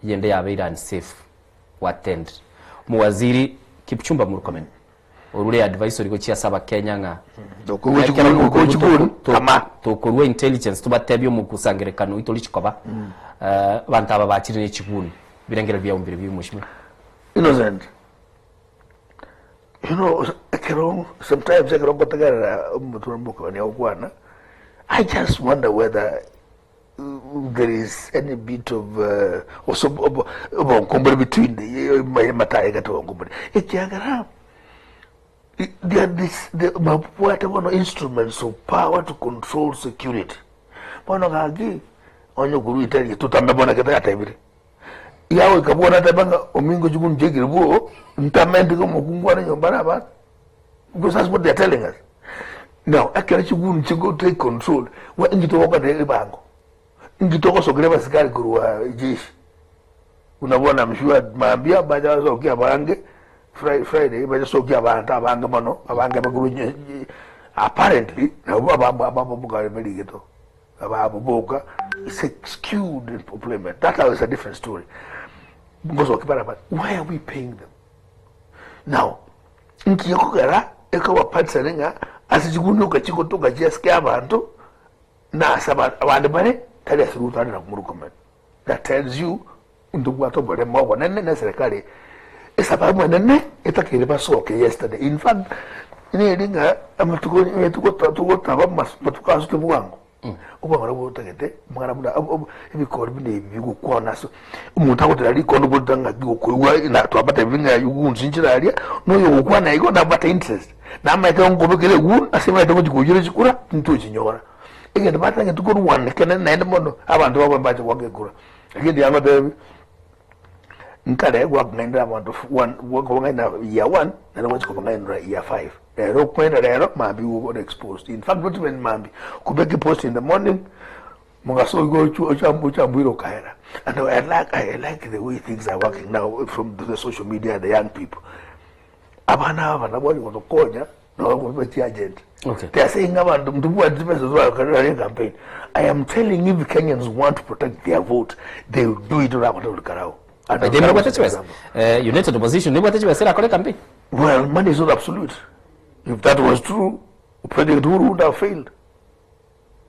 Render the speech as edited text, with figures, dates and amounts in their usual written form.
Eyende yabeire unsafe go attend. Omowaziri Kipchumba Murkomen orure advisory gochia ase abakenya ng'a Tokorua ekero chikuri, mokorua chikuri, toko- to- tama. tokorua intelligence tobatebie omokusangerekano oito orichi koba eh, abanto aba bachire ne chiguni ebirengererio biao mbire bibe mweshimiwa. Innocent. You know, ekero sometimes ekero nkotegerera omotura mokogania gokwana, I just wonder whether there is any bit of gose obongo mbore between amataye gati obongo mbore ekiagera there this babwate bono instruments of power to control security bono gaki onye okorwa italy totambe bono ekero yatebire iga agoika bono atebe ng'a omingo chikuru nchekire bwo ntame ntige omokungu are nyomba na abana because that's what they are telling us. Now ekero chiguni chigo take control, we inki togokora ebango? Inki togosokeria abasikari korwa jeshi? Buna bono I'm sure mambia mbache basokie abange, Fri- Friday bache sokia abanto abange mono, abange bakorwa nye- nye- apparently nabo abamwe abamwe barigeto ababo boka it's a skewed employment that is a different story. Ngosokia bare abande, why are we paying them? Now Inki gekogera ekobapatisane ng'a ase chiguni chigotoka chiasike abanto, na ase abande bare tari ase Ruto are na Murkomen? That tells you ntobwate oboremo obonene na eserekari esababu enene etakeire basoke yesterday. In fact neri ng'a amatuko onye togotaba amatuko asuke bwango. Obwang'ana obwo otagete omwana buna ebikori buna ebi bigokwana ase omonto agotera rikondo goeta ng'aki gokoigwa na twabatebirie ng'a egunsi nchire aria, na oyo ogokwana igo nabwate interest, namaete nkobekera egun ase maete ngochi koiyora chikura ntochinyora. Egento batagete korwana ekenene naende mono, abanto babo mbache goaka ekura. Lakini tiga ngotebi, nkare gwakong'ainera abanto one gwakobang'aina year one, naende gwachi kobang'ainera year five. Rero okwenda rero mambia igo ore exposed. In fact not even mambia, okobeka epost in the morning, mogaso igo ochambuire okaera. And I like, I like the way things are working now from the social media and the young people. Abana aba nabo bari gotokonya nabo babe chiagent. Okay. They are saying abantu ntobwati chibesa twakorera campaign. I am telling you if Kenyans want to protect their vote, they will do it orakote buri karao. And By the way, nebwate chibesa Eh, united opposition nebwate chibesa erakore campaign Well, money is not absolute. If that was true, President Uhuru would have failed.